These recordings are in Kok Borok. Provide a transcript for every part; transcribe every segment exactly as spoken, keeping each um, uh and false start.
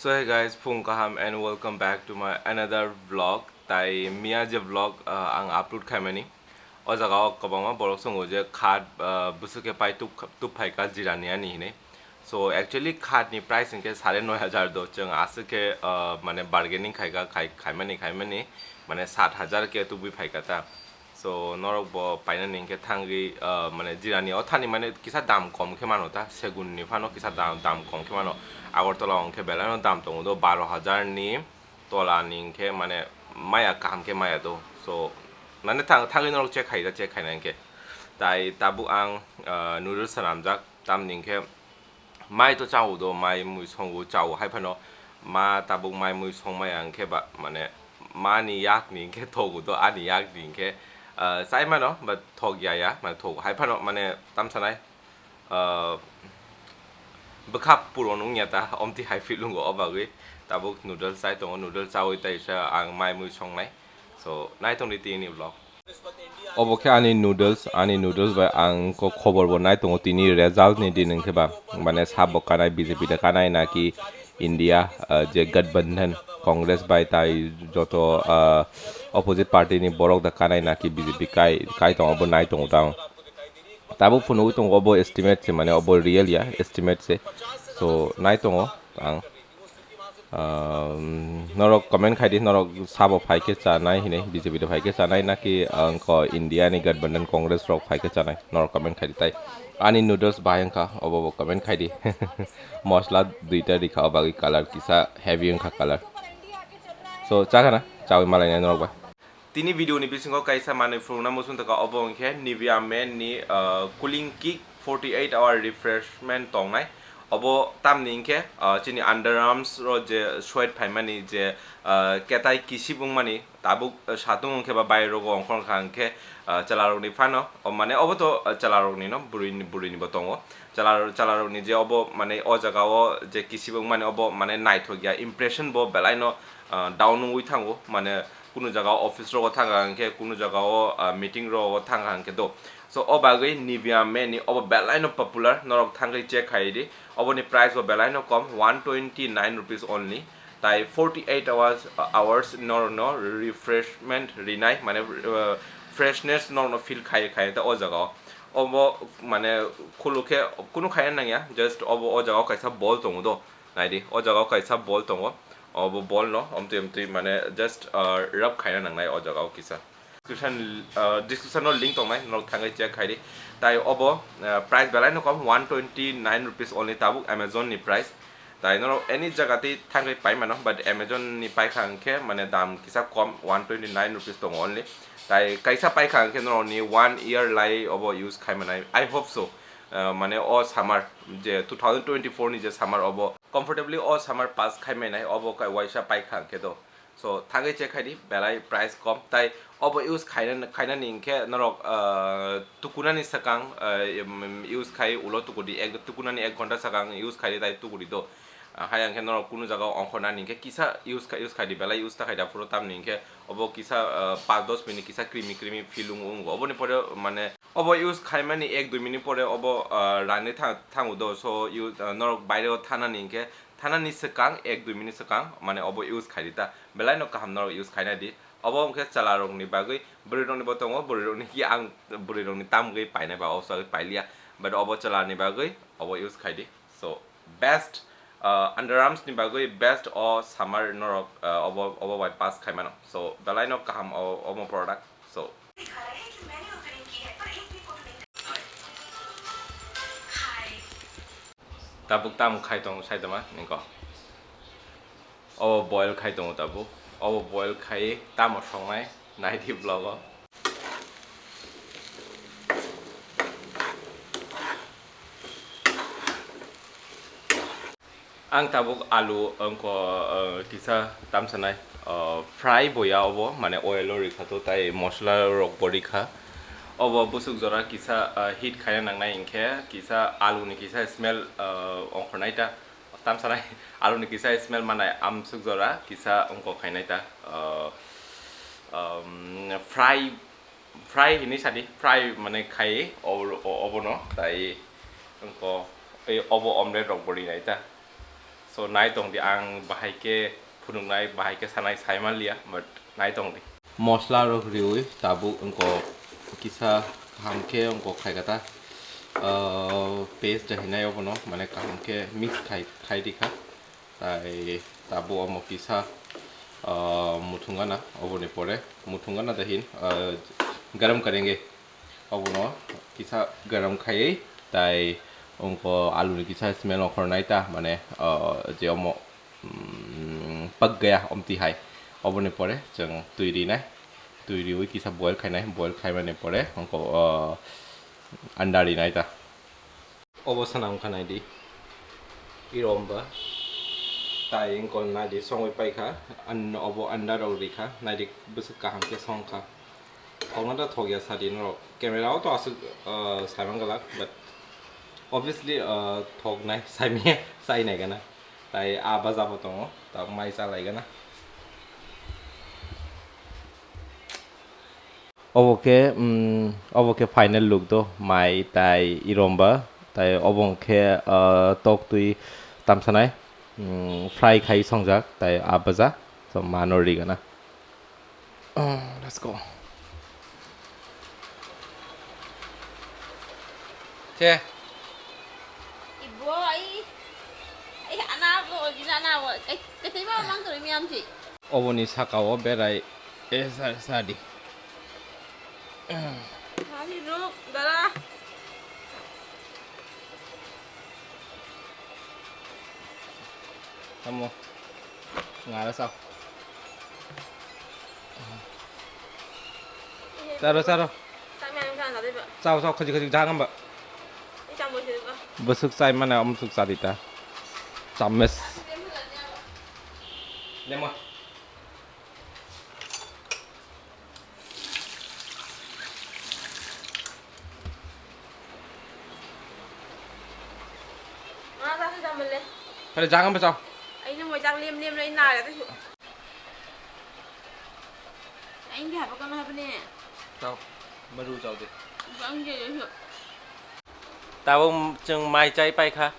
So hey guys, phung kaham and welcome back to my another vlog. Tai miya je vlog, uh, ang upload khaimani. O jaga o kwbangma borok songo je khat, uh, bwswk khe pai tup, tup phaika jirani ani hinwi. So actually khat ni price hinkhe sare noi hajar do, chwng aswk khe, uh, mane bargaining khaika, khai, khaimani, khaimani, mane sat hajar khe tubui phaika ta. So norok bo painani hinkhe thangwi, ah, mane jirani o thani mane kisa dam kom khe mano ta, segun ni phano kisa dam, dam kom khe mano. Agartala o hinkhe belai no dam tongo do, baro hajar ni tola ni hinkhe mane maya kaham khe maya do. So mane thang, thangwi norok check khai da, check khaina hinkhe. Tai tabuk ang, ah, noodles swnamjak, tamni hinkhe mai to chao do, mai mui songo chao hai phano ma tabuk mai mui songmaya hinkhe ba mane mani yak ni hinkhe thogo do, ani yak ni hinkhe, ah, chai mano ba thok ya ya, mane thogo hai phano mane tamsanai, ah, bwkha puron wngya ta, omti hai feel wngo, o bagwi tabuk noodles chai tongo, noodles chaui taisa ang mai mui songnai. So nai tongdi tini vlog. Obo khe ani noodles, ani noodles bai ang ko khobor bo nai tongo tini result ni din hinkhe ba, mane sabo kanai B J P da kanai naki India, ah, je Gathbandhan Congress bai tai joto, ah, opposite party ni borok da kanai naki B J P kai, kai tongo bo nai tongo tang. Tabuk phunugwi tongo obo estimate se, mane obo real ya, estimate se. So nai tongo ang. Um, norok comment khai di, norok sabo phai khe chanai hinwi, B J P da phai khe chanai naki, uh, wngkho India ni Gathbandhan Congress rok phai khe chanai, norok comment khai di tai. Ani noodles bahai wngkha, obo bo comment khai di. Mosla duita rikha, o bagwi colour kisa heavy wngkha colour. So chakha na, chawi malainai norok bai. Tini video ni bisingo kaisa manwi phunukna muchung taka, obo wngkhe Nivea Men ni, ah, Cooling Kick forty eight hour refreshment tongnai. Obo tamni hinkhe, ah, chini underarms ro je sweat phaimani, je, ah, ketai kisip wngmani, tabuk, ah, satung wngkhe ba bairogo ongkhor wngkha hinkhe, ah, chwlarokni phano, o mane obo to, ah, chwlarokni no, bwrwini, bwrwini bo tongo. Chwlar-, chwlarokni je obo mane o jaga o je kisip wngmani obo mane naithok ya, impression bo belai no, ah, down wngwi thango, mane kunu jaga o office rogo thangkha hinkhe, kunu jaga o, ah, meeting rogo thangkha hinkhe do. So o bagwi Nivea Men ni obo belai no popular, norok thangwi check khai di. Oboni price bo belai no kom, one twenty nine rupees only. Tai forty eight hours, hours norok no refreshment rinai, mane, uh, freshness norok no feel khai, khai ta o jaga o. Obo mane khulu khe kunu khaina nangya, just obo o jaga o kaisa bol tongo do. Naidi, o jaga o kaisa bol tongo. Obo bol no omtwi omtwi mane just, uh, rub khaina nangnai o jaga o kisa. Description, uh, description o link tongnai, norok thangwi check khai di. Tai obo, uh, price belai no kom, one twenty nine rupees only tabuk Amazon ni price. Tai norok any jaga twi thangwi pai mano, but Amazon ni paikha hinkhe mane dam kisa kom, one twenty nine rupees tongo only. Tai kaisa paikha hinkhe norok ni one year lai obo use khai manai. I hope so. Uh, mane o summer je two thousand twenty four ni je summer obo comfortably o summer pass khai manai obo kai waisa paikha hinkhe do. So thangwi check khai di, belai price kom. Tai obo use khaina, khainani hinkhe norok, ah, tukunani swkang, ah, em, use khai ulo tukudi, ek, tukunani ek ghonta swkang use khai di tai tukudi do. Ah, hai hinkhe norok kunu jaga o ongkhornani hinkhe kisa use khai, use khai di, belai use ta khai da phuru tamni hinkhe obo kisa, ah, panch dos minute kisa creamy creamy feel wngo, wngo. Oboni pore mane obo use khaimani ek dui minute pore obo, ah, rani tha-, thango do. So use, ah, norok baire o thanani hinkhe thanani swkang, ek dui minute swkang, mane obo use khai di ta. Belai no kaham norok use khaina di. Obo wngkhe chwla rokni bagwi, bwrwi rokni bo tongo, bwrwi rokni ki ang bwrwi rokni tamgwi painai ba, obo chagwi pailiya. But obo chwla ni bagwi obo use khai di. So, best, uh, underarms ni bagwi best o summer norok, uh, obo, obo bai pass khai mano. So, belai no kaham o, omo product. So, tabuk tamo khai tongo sai tongma ningko. Obo boil khai tongo tabuk. Obo boil khai tamo songnai naidi vlog o. Ang tabuk alu wngkho, uh, kisa tamsanai, uh, fry bo ya obo, mane oil o rikha to tai mosola rok bo rikha. Obo busuk jora kisa, uh, heat khaina nangnai hinkhe kisa alu ni kisa smell, uh, ongkhornai ta. Tamsanai alu ni kisa smell manai amsuk jora kisa wngkho khainai ta. Uh, um, fry Fry hinwi sadi, fry mane khai o-, o-, obono tai wngkho, ei obo omelette rok bo rinai ta. So, nai tong di, ang bahai khe phunuknai, bahai khe sanai, sai man liya, but nai tong di. Mosla rok riui tabuk wngkok kisa kaham khe wngkok khai kata, ah, paste da hinai obono, mane kaham khe mix khai, khai di kha. Tai tabuk omo kisa, ah, muthung gana, oboni pore muthung gana da hin, ah, garam karenge. Obono kisa garam khaiwi, tai wngkho aluni kisa smell ongkhornai ta, mane, ah, je omo, mm, pagaya omti hai. Oboni pore chwng twi rinai, twi riui kisa boil khainai, boil khaimani pore wngkho, ah, anda rinai ta. Obo sana wngkha naidi. Iromba. Tai wngkha naidi songwi paikha. An-, obo anda rok rikha. Naidi bwswk kaham khe songkha. Thokna da thokya sadi norok. Camera o to aswk, uh, saimang galak, but obviously, uh, thoknai, saimanya, sainai gana. Tai a baja bo tongo. Ta mai chalai gana. Obo khe, mm, obo khe final look do, mai tai iromba, tai obo hwnkhe, ah, tok twi tamsanai, mm, fry khai songjak, tai abaja, so mano rigana. Mm, let's go. Che. Ibo ai, ai ana bo, jina ana bo, kai, kai ba mang to miam chi. Oboni sakao berai, e, sa, sadi. Sadi ruk, dara. Tamo. Ngara sa. Charo, charo. Sao, sao, khaji, khaji, jagam ba. Bwswk chai mane, omo swk chadi ta. Chames. Lemo. Kare jagam ba sao. Ai, nung mo jak lem lem lai na ya tu. Ang di haba kono haba ni. Tao, maru tao de. Ang je je. Tabuk chwng mai chai paikha.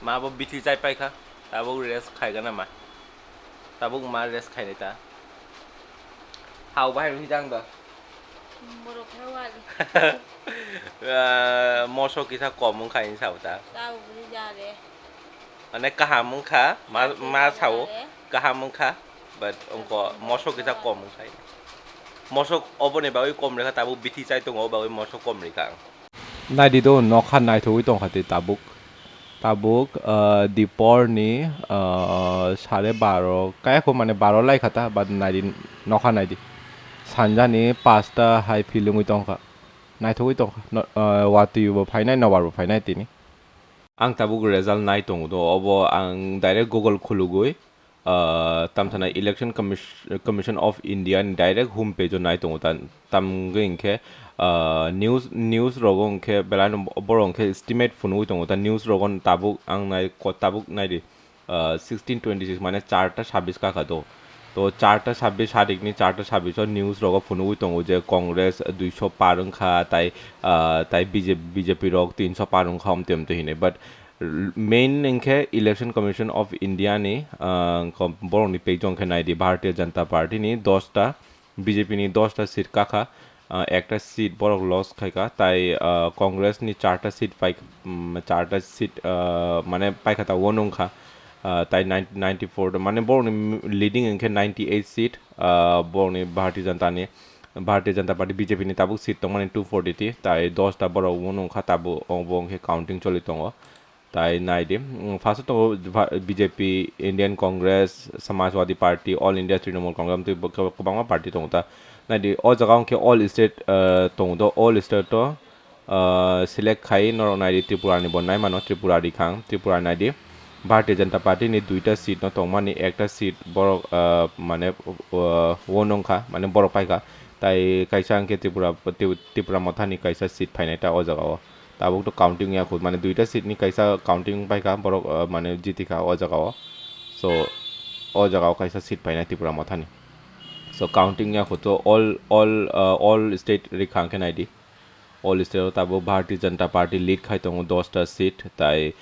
Ma bo bithi chai paikha. Tabuk rest khaigana ma. Tabuk ma rest khainai ta. Hao bahai rwi jang da. Borok hao ali. Ah, moso kisa kom wngkha hinwi sao ta. Tao buri jare. Mane kaham wngkha, ma, ma sao kaham wngkha, but wngkha moso kisa kom wngkha. Moso oboni bagwi kom rikha, tabuk bithi chai tongo, o bagwi moso kom rikha ang. Naidi do, nokha naithogwi tongkha tei tabuk, tabuk, ah, diporni, ah, sare baro kaya kho, mane baro laikha ta, but naidi nokha naidi sanjani pasta hai philungwi tongkha, naithogwi tongkha, no, ah, watwi bo phainai, nobar bo phainai tini. Ang tabuk result nai tongo do, obo ang direct Google khulugwi, ah, tamthana Election Commis-, Commission of India ni direct home page o nai tongo ta, tamgwi hinkhe, ah, news, news rogo hinkhe belai no borok hinkhe estimate phunugwi tongo ta, news rogo tabuk ang nai ko-, tabuk naidi, ah, sixteen twenty six mane charta sabbish kakha do. To charta sabbish, sadik ni charta sabbish o news rogo phunugwi tongo je Congress duiso par wngkha, tai, ah, tai B J P, B J P rok tinso par wngkha, omte omte hinwi. But main wngkhe Election Commission of India ni, ah, kom-, borok ni page o wngkhe naidi Bharatiya Janata Party ni dosta, B J P ni dosta seat kakha, ah, ekta seat borok loss khaikha, tai, ah, Congress ni charta seat pai, um, charta seat, ah, mane paikha ta wano wngkha, ah, tai nine-, ninety four mane borok ni leading wngkhe ninety eight seat, ah, borok ni Bharatiya Janata ni, Bharatiya Janata Party, B J P ni tabuk seat tongmani two forty three, tai dosta borok wano wngkha, tabuk obo wngkhe counting choli tongo. Tai nai di, mm, first o tongo B J P, Indian Congress, Samajwadi Party, All India Trinamool Congress, tei bo-, kwbangma party tongo ta. Nai di, o jaga o hwnkhe all state, ah, tongo do, all state o, ah, select khai norok nai di, Tripura ni bo nai mano, Tripura rikhang, Tripura nai di. Bharatiya Janata Party ni duita seat no tongmani, ekta seat borok, ah, mane, ah, won wngkha, mane borok paikha. Tai kaisa hwnkhe Tripura, Tripura Motha ni kaisa seat phainai ta o jaga o. Tabuk to counting ya khu, mane duita seat ni kaisa counting paikha borok, ah, mane jitikha o jaga o. So o jaga o kaisa seat painai Tripura Motha ni. So counting ya khu to all, all, ah, all state rikha hwnkhe nai di. All state o tabuk Bharatiya Janata Party lead khai tongo dosta seat, tai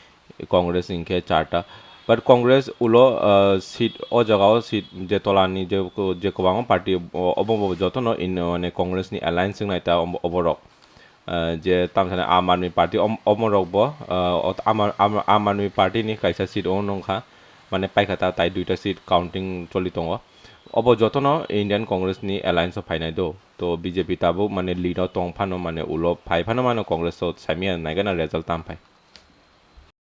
Congress hwnkhe charta. But Congress ulo, uh, seat o jaga o seat je tola ni je, je kwbangma party o-, obo bo joto no in, mane Congress ni alliance wngnai ta obo, obo rok. Uh, je tamsani Aam Aadmi Party om-, omo rok bo, uh, ot-, Aam, Aam, Aam Aadmi Party ni kaisa seat o nungkha, mane paikha ta tai duita seat counting choli tongo. Obo joto no Indian Congress ni alliance o phainai do. To B J P tabuk mane lead o tong phano mane ulo phai phano mano Congress o saimia naigana result tam phai.